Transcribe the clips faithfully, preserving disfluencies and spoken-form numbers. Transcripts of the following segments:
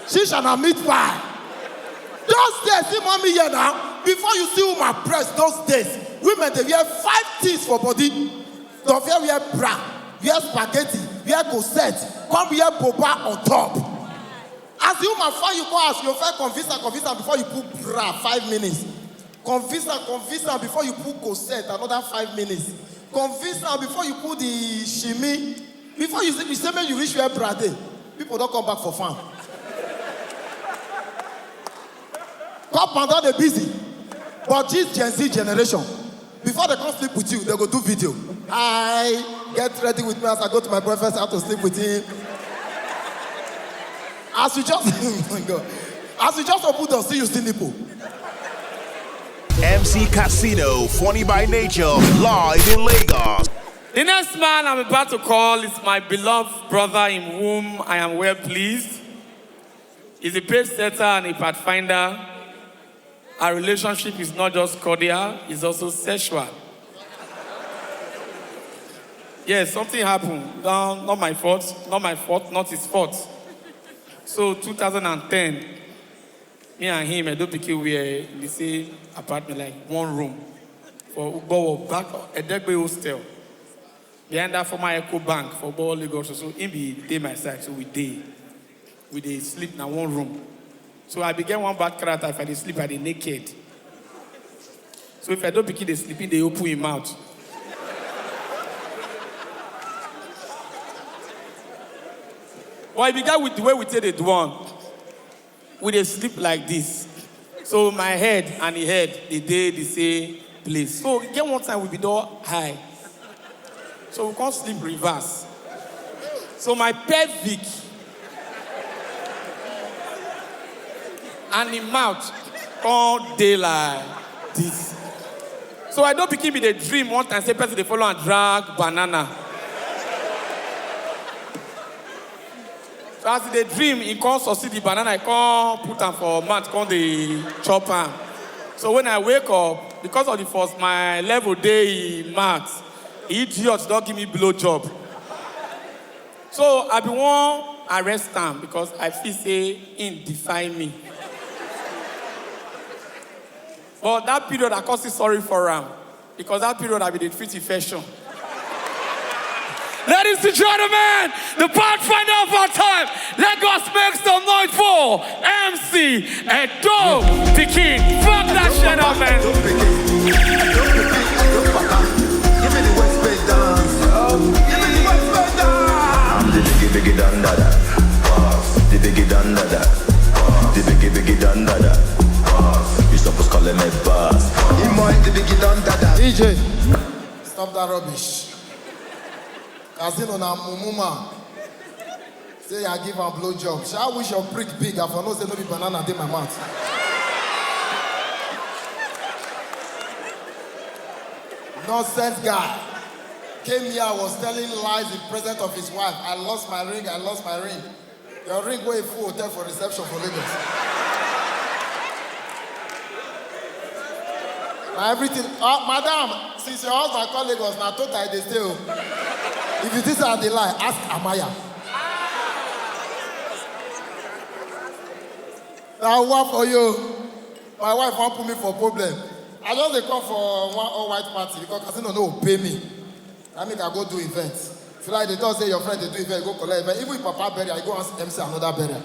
Shisha na meat pie. Those days, see mommy here now. Before you see woman press those days, women dey wear five things for body. Dem fit wear bra, wear spaghetti, wear corset, come wear boba on top. As the woman find you go house, you fit convince her, convince her before you put bra, five minutes. Convince her, convince her before you put corset, another five minutes. Convince her before you put the shimi. Before you say, you say make you reach where bra dey, people don come back for farm. Couple don dey busy. But this Gen Z generation, before they come sleep with you, they go do video. "Hi, get ready with me as I go to my boyfriend's house to sleep with him." As you just, oh my God. As you just open door, see you see nipple. M C Casino, funny by nature, live in Lagos. The next man I'm about to call is my beloved brother in whom I am well pleased. He's a pace setter and a pathfinder. Our relationship is not just cordial, it's also sexual. Yes, something happened. No, not my fault, not my fault, not his fault. So two thousand ten, me and him, Edo Pikin, were in the same apartment, like one room, for Ugbowo, back Edegbe Hostel, behind that former Eco Bank for Ugbowo, Lagos. So him be dey my side, so we dey, we dey sleep na one room. So I be get one bad character, if I dey sleep, I dey naked. So if Edo Pikin dey sleep, he dey open him mouth. But e be get with the way we take dey do am. We dey sleep like this. So my head and the head dey dey the same place. So e get one time we be don high. So we come sleep reverse. So my pelvic and the mouth come dey like this. So Edo Pikin be dey dream one time say person dey follow am drag banana. So as e dey dream, e come succeed the banana, e come put am for mouth, come dey chop am. So when I wake up, because of the force, my level dey in mouth, idiot don give me blow job. So I be wan arrest am because I feel say him defy me. But that period, I come still sorry for am because that period I be dey treat infection. Ladies and gentlemen, the pathfinder of our time, let us make some noise for M C Edo Pikin. Fuck that shit up, man. I'm the biggie biggie dun da da. The biggie dun da da. The biggie biggie dun da da. You suppose call him a boss. He mind the biggie dun da da. D J, stop that rubbish. Casino na mumu man. Say I give am blow job. Shall wish your prick big. I for know say no be banana dey my mouth. Nonsense guy. Came here, was telling lies in presence of his wife. "I lost my ring, I lost my ring." Your ring wey full hotel for reception for Lagos. Na everything. Uh, madam, since your husband come Lagos, na Total I dey stay o. If you think say I dey lie, ask Amaya. Na wa for you. My wife wan put me for problem. I just dey come for one all white party because casino no pay me. Na make I go do event. If you like, dey talk say your friend dey do event, go collect event. Even if papa bury, I go ask M C another burial.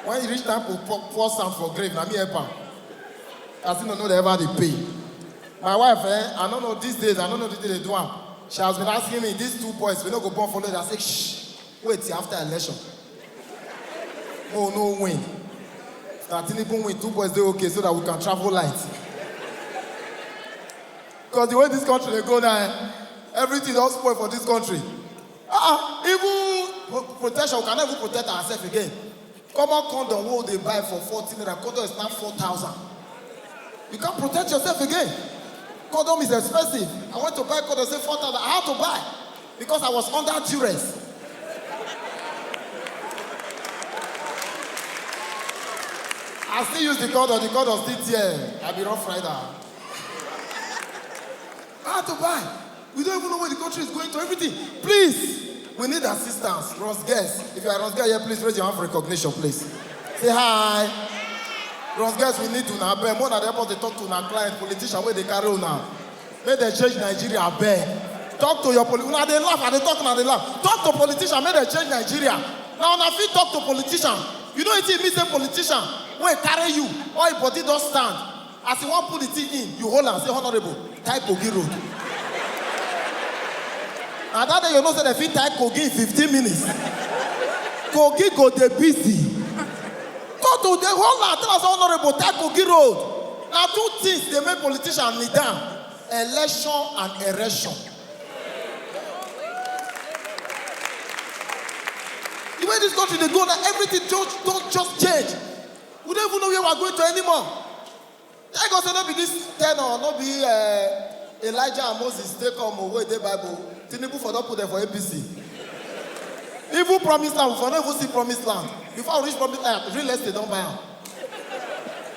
When e reach time to pour, pour sand for grave, na me help am. Casino no dey ever dey pay. My wife, eh, I no know these days, I no know the thing dey do am. She has been asking me, "These two boys, we no go born follow them?" I say, "Shh, wait till after election." Oh, no win. If na Tinubu win, two boys dey okay so that we can travel light. Because the way this country dey go now, eh, everything don spoil for this country. Ah, even pro- protection, we cannot even protect ourselves again. Common condom wey we dey buy for forty naira, condom is now four thousand. You can't protect yourself again. Condom is expensive. I went to buy condom, say four thousand. I had to buy because I was under duress. I still use the condom, the condom still tear. I be rough rider. I had to buy. We don't even know where the country is going to. Everything. Please, We need assistance. Ros Girls, if you are Ros Girl here, please raise your hand for recognition, please. Say hi. Ros Girls, we need una. Abeg, more than help us dey talk to una client, politician wey dey carry una. Make dem change Nigeria, abeg. Talk to your poli-, una dey laugh, I dey talk, una dey laugh. Talk to politician, make dem change Nigeria. Na una fit talk to politician. You know wetin e mean say politician wey carry you, all im body don stand. As you wan put the thing in, you hold am, say, "Honourable, tie Kogi road." Na that day you know say dem fit tie Kogi in fifteen minutes. Kogi go dey busy. Go to the whole land, tell us, "Honourable, tie Kogi road." Na two things dey make politician kneel down: election and erection. The way this country dey go now, everything just, don just change. We don't even know where we are going to anymore. Thank God say no be this tenor, no be, eh, Elijah and Moses take come o, wey dey Bible. Tinubu for don put them for A P C. Even promised land, we for no even see promised land. Before we reach promised land, real estate don buy am.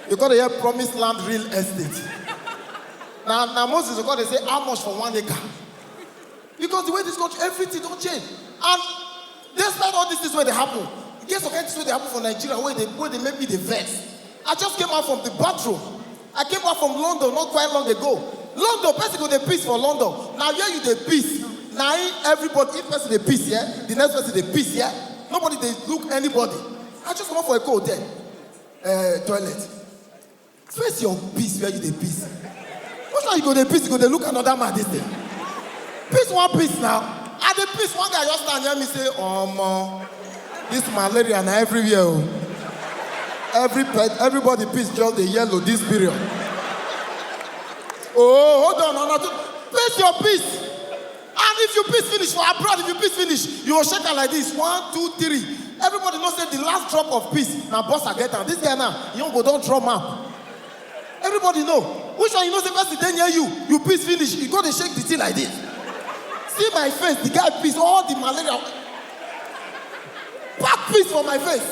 You gotta hear promised land, real estate. Now, now Moses, you gotta say, "How much for one acre?" Because the way this country, everything don change. And despite all these things wey dey happen, e get some kind things wey dey happen for Nigeria wey dey, wey dey make me dey vex. I just came out from the bathroom. I came back from London not quite long ago. London, person go dey piss for London. Na where you dey piss, na im everybody, if person dey piss here, the next person dey piss here. Nobody dey look anybody. I just comot for Eko Hotel, eh, toilet. Face your piss where you dey piss. Which one you go dey piss, you go dey look another man this thing? Piss one piss now. I dey piss, one guy just stand near me say, "Omo, this malaria na everywhere o. Every pet, everybody piss just dey yellow this period." Oh, hold on, no, no, piss your piss. And if you piss finish for abroad, if you piss finish, you go shake am like this. One, two, three. Everybody know say the last drop of piss na boss I get am. This guy now, he go don draw map. Everybody know. Which one you know say person dey near you, you piss finish, you go dey shake the thing like this. See my face, the guy piss, all the malaria. Pack piss for my face.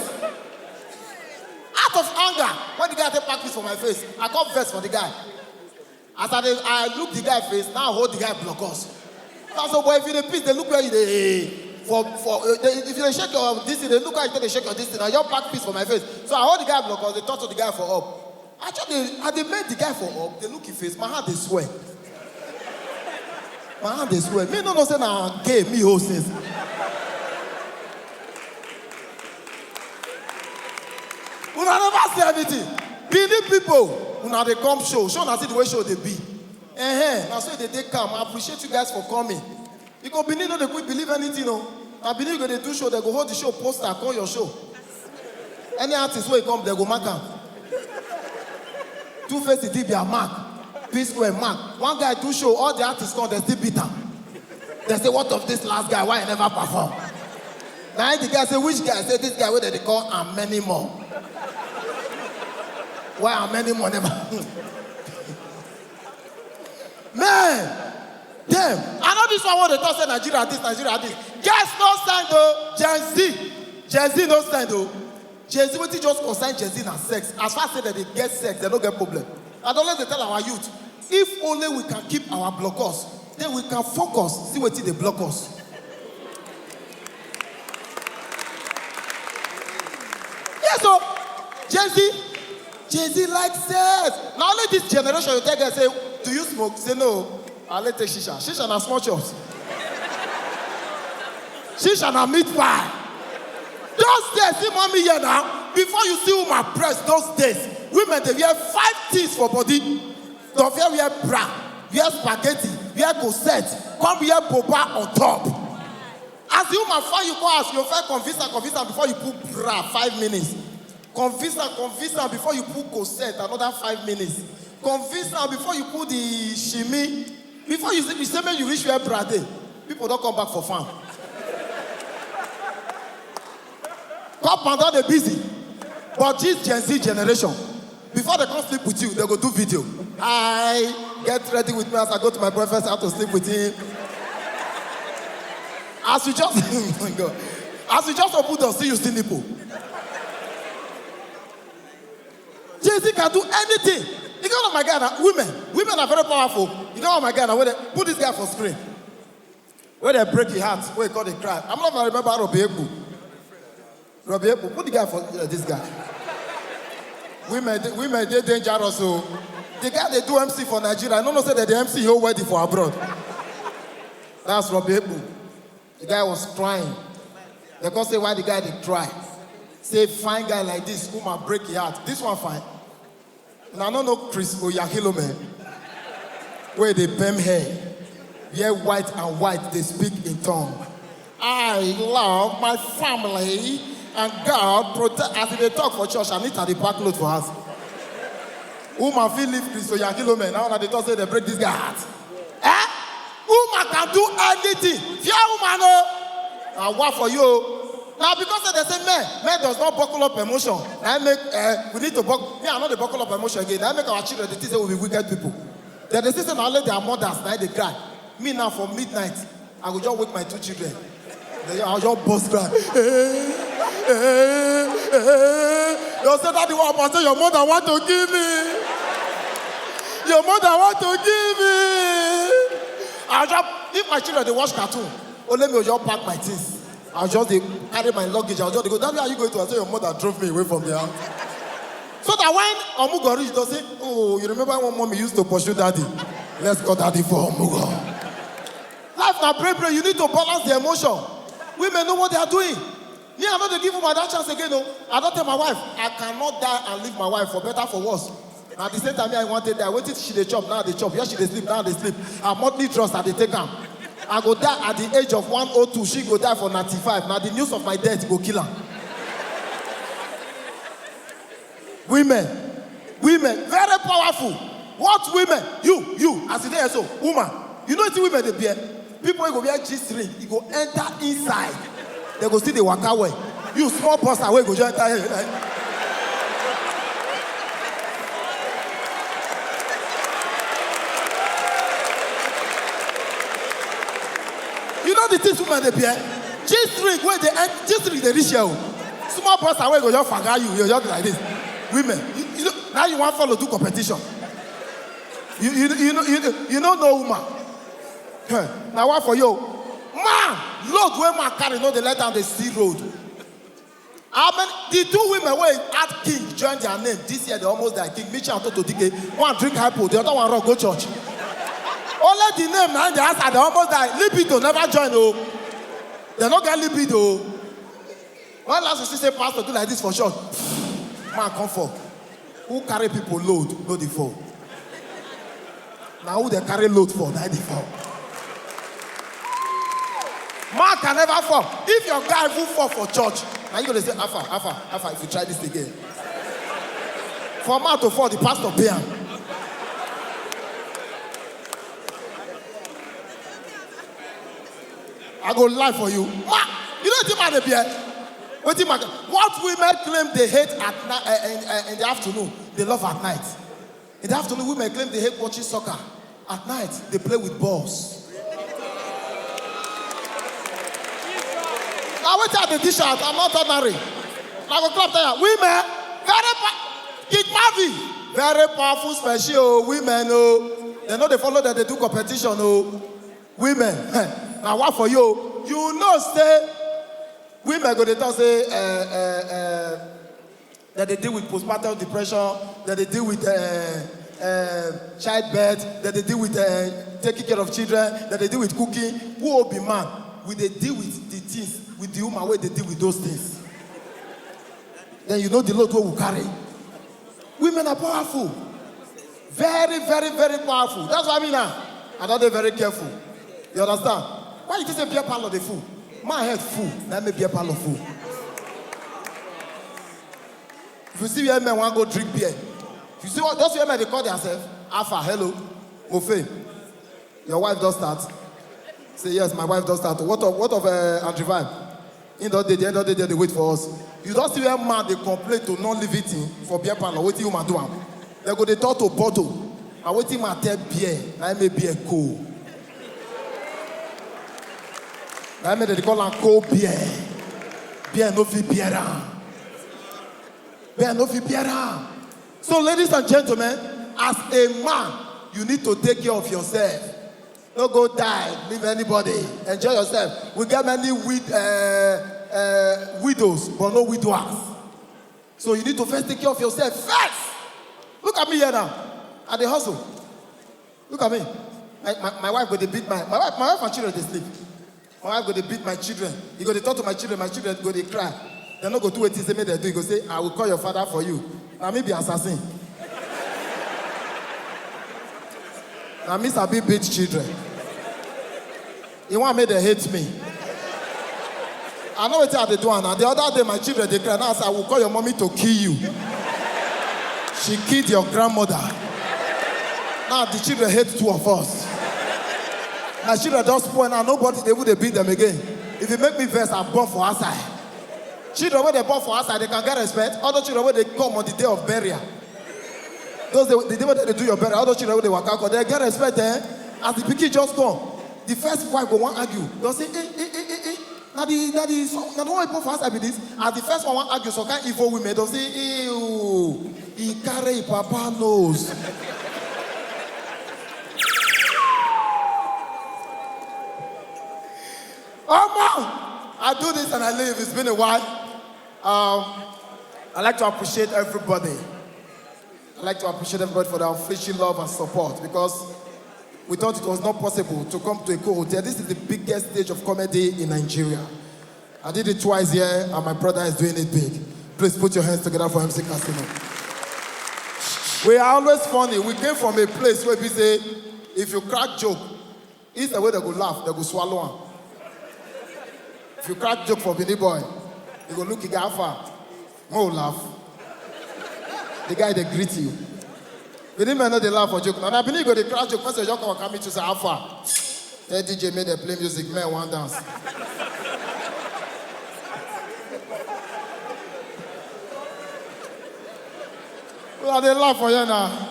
Out of anger, when the guy take pack piss for my face, I come vex for the guy. As I dey, I look the guy face, now I hold the guy block us. Now, so, boy, if you dey piss, dey look where you dey, for, for, uh, dey, if you dey shake your this thing, dey look how you take dey shake your this thing. Now, you pack piss for my face. So I hold the guy block us, dey talk to the guy for up. I just dey, I dey make the guy for up, dey look him face, my hand dey swell. My hand dey swell. Me no know say na gay me hold since. Una never say anything. Benin people, una dey come show. Show una see the way show dey be. Eh, na so e dey take am. I appreciate you guys for coming. You go Benin, no dey quick believe anything o. Na Benin you go dey do show, dem go hold the show poster, come your show. Any artist wey come, dem go mark am. Two Face Idibia mark, P Square mark. One guy do show, all the artists come, dem still beat am. Dem say, "What of this last guy? Why he never perform?" Na him the guy say, "Which guy?" Say, "This guy wey dem dey call and many more." Why and many more never? Man, damn. I know this one wey dey talk say Nigeria this, Nigeria this. Guys no send o, Gen Z. Gen Z no send o. Gen Z, wetin just concern Gen Z na sex. As far as say dem dey get sex, dem no get problem. I don always dey tell our youth, if only we can keep our blockers, then we can focus, see wetin dey block us. Yes o, Gen Z, Gen Z like sex. Na only this generation you tell girl say, "Do you smoke?" Say, "No, I only take shisha." Shisha na small chops. Shisha na meat pie. Those days, see mommy here now. Before you see woman press, those days, women dey wear five things for body. Dem fit wear bra, wear spaghetti, wear corset, come wear buba on top. As the woman find you, go ask, you first convince her, convince her before you put bra, five minutes. Convince her, convince her before you put corset, another five minutes. Convince her before you put the shimi. Before you say, you say make you reach where bra dey, people don come back for farm. Couple don dey busy. But this Gen Z generation, before dem come sleep with you, dem go do video. "Hi, get ready with me as I go to my boyfriend's house to sleep with him." As you just, oh my God. As you just open door, see you see nipple. Gen Z can do anything. You get one of my guy now, women. Women are very powerful. You get one of my guy now, wey dey put this guy for screen. Wey dem break him heart, wey he come dey cry. I'm not gonna remember Robbie Ebu. Robbie Ebu, put the guy for uh, this guy. Women, dey- women dey dangerous o. The guy dey do M C for Nigeria. I no know say dem dey M C your wedding for abroad. That's Robbie Ebu. The guy was crying. They come say why the guy dey cry. Say fine guy like this, woman break him heart. This one fine. Una no know Chris Oyakhilome wey dey perm hair, wear white and white, dey speak in tongue. I love my family and God protect. As he dey talk for church, Anita dey pack cloth for house. Woman fit leave Chris Oyakhilome. Now una dey talk say dem break this guy heart. Eh? Woman can do anything. Fear woman o. Na wa for you o. Na because say dem say men, men does not buckle up emotion. Na im make eh, we need to buckle. Me, I no dey buckle up emotion again. Na im make our children dey think say we be wicked people. Dem dey see say na only their mothers na im dey cry. Me now for midnight, I go just wake my two children. They, I just burst cry. Eh, eh, eh. They say, "Daddy, what happened?" I say, "Your mother want to kill me. Your mother want to kill me." I just, if my children dey watch cartoon, only me go just pack my things. I just dey carry my luggage. I just dey go, "Daddy, are you going to?" I say, "Your mother drove me away from the house." So that when Omugo reach, they'll say, "Oh, you remember when mommy used to pursue daddy? Let's call daddy for Omugo." Life na pray pray. You need to balance the emotion. Women know what they are doing. Me, I no dey give woman that chance again o. I don tell my wife, I cannot die and leave my wife, for better, for worse. Na the same time me I wan take die. Wetin she dey chop, now I dey chop. Where she dey sleep, now I dey sleep. Her monthly trust, I dey take am. I go die at the age of one oh two. She go die for ninety-five. Na the news of my death go kill am. Women, women, very powerful. What women? You, you, as you dey here so, woman, you know wetin women dey bear? People wey go wear G string, e go enter inside. They go still dey waka well. You small boss, wey go just enter here. Like, you know the things women dey bear? G string wey dey end, G string dey reach here o. Small boss, wey go just faga you, you just like this. Women, you, you know, now you wan follow do competition. You, you, you, know, you, you no know woman. Huh, na wa for you. Man, load wey man carry no dey let am dey see road. How many, the two women wey add King join their name this year, they almost die. King Michelle and Toto Dike, one drink hypo, the other one run go church. Only the name na im dey answer, they almost die. Libido never join o. They no get libido o. When last you see say pastor do like this for church, man come fall. Who carry people load no dey fall. Na who dey carry load for na dey fall. Man can never fall. If your guy even fall for church, na you go dey say, "Alpha, Alpha, Alpha, if you try this again." For man to fall, the pastor pay am. I go lie for you. Ma, you know wetin man dey bear? Wetin man? What women claim they hate at night, uh, in, uh, in the afternoon, they love at night. In the afternoon, women claim they hate watching soccer. At night, they play with balls. Now wait till the dish out. I'm not ordinary. I go clap there. Women, very pa- King Marvin, very powerful special o. Women o, they no dey follow them, they do competition o. Women, na wa for you. You know say women go dey talk say uh, uh, uh, that they deal with postpartum depression, that they deal with uh, uh, childbirth, that they deal with uh, taking care of children, that they deal with cooking. Who will be man? We dey deal with the things with the woman wey dey deal with those things. Then you know the load wey we carry. Women are powerful. Very, very, very powerful. That's why I mean now, I don dey very careful. You understand? Why you think say beer parlor dey full? My head full. That make beer parlor full. If you see where men wan go drink beer, if you see what those women dey call themselves, Alpha, hello, Mofe, your wife don start. Say, "Yes, my wife don start." What of what of uh, Andrew Vine? He don dey there, don dey there, dey wait for us. You don see where man dey complain to non-living thing for beer parlor. Wetin woman do am? They go dey talk to bottle. Na wetin man tell beer, na im make beer cold. Na im make dem dey call am cold beer. Beer no fit bear am. Beer no fit bear am. So, ladies and gentlemen, as a man, you need to take care of yourself. No go die, leave anybody. Enjoy yourself. We get many wid uh, uh, widows, but no widowers. So you need to first take care of yourself first. Look at me here now. I dey hustle. Look at me. My, my, my wife go dey beat my my wife my wife and children dey sleep. My wife go dey beat my children. You go dey talk to my children, my children go dey cry. Dem no go do wetin say make dem do. You go say, "I will call your father for you." Na me be assassin. Na me sabi beat children. He want make dem hate me. I know wetin I dey do am now. The other day, my children dey cry. Now I say, "I will call your mommy to kill you." She killed your grandmother. Now the children hate two of us. My children don spoil now. Nobody dey even dey beat them again. If you make me vex, I born for outside. Children wey dey born for outside, they can get respect. Other children wey dey come on the day of burial. Those the, the day wey they do your burial, other children wey dey waka come, they get respect, eh? As the pikin just come, the first wife go wan argue. They'll say, "Eh, eh, eh, eh, eh. Na the na the so, na the one wey born for outside be this." As the first one wan argue, some kind evil women, they'll say, "Ew, he carry him papa nose." Omo, I do this and I leave. It's been a while. Um, I like to appreciate everybody. I like to appreciate everybody for their unflinching love and support, because we thought it was not possible to come to Eko Hotel. This is the biggest stage of comedy in Nigeria. I did it twice here, and my brother is doing it big. Please put your hands together for M C Casino. We are always funny. We came from a place where we say, if you crack joke, instead wey dem go laugh, dem go swallow am. If you crack joke for Benin boy, you go look, you go, "How far?" No laugh. The guy dey greet you. Benin men no dey laugh for joke. Na Benin go dey crack joke, person just come waka meet you say, "How far?" Tell D J make dem play music, men wan dance. Una dey laugh for here now.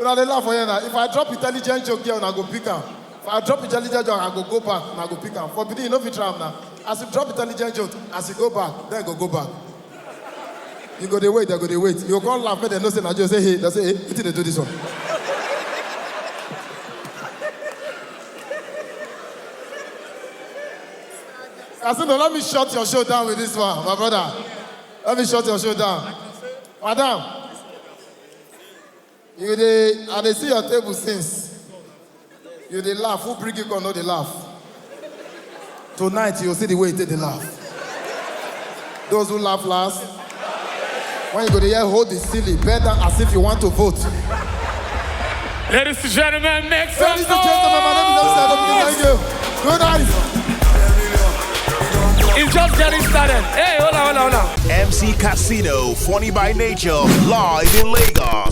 Una dey laugh for here now. If I drop intelligent joke here, una go pick am. If I drop intelligent joke, I go go back, una go pick am. For Benin, you no fit try am now. As you drop intelligent joke, as you go back, then go go back. You go dey wait, they go dey wait. You go come laugh, make dem know say na joke. Say, "Hey," they say, "Hey, wetin dey do this one?" Casino, let me shut your show down with this one, my brother. Let me shut your show down. Madam, you dey, I dey see your table since. You dey laugh. Who bring you come no dey laugh? Tonight, you see the way you take dey laugh. Those who laugh last, when you go dey hear, "Hold the ceiling, bend down as if you want to vote." Ladies and gentlemen, make some Ladies and gentlemen, my name is Eddie Side. Thank you. Good night. It's just getting started. Hey, hola, hola, hola. M C Casino, funny by nature, live in Lagos.